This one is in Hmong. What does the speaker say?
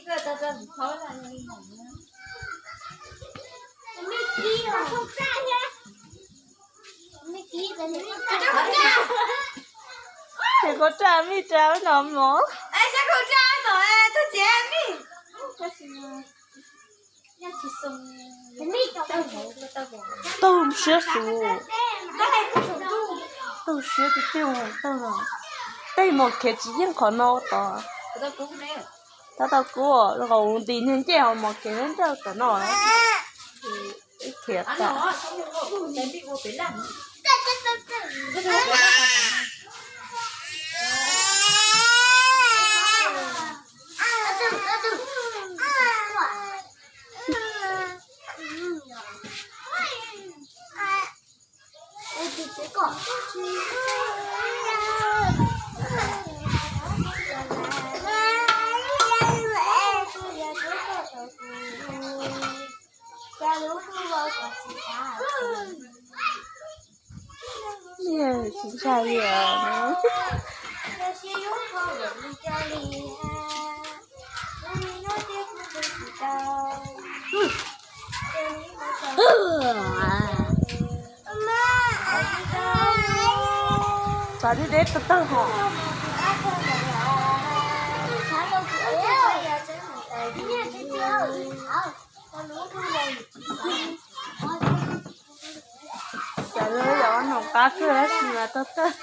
Ces koj raj mij rau no mog. Taug siab xus, taug siab tiag tiag taug no. Tej mos khev tsis yeej qhov no tod. Tab tom kub nqaus nti niag ncej ho mos khev nrauj tom no. Ib khiav tas. Tsis ntshai li os. Xav deb deb tawg tawg hos. Xav lub yog ob noo qab kawg tab sis mas tawg tawg.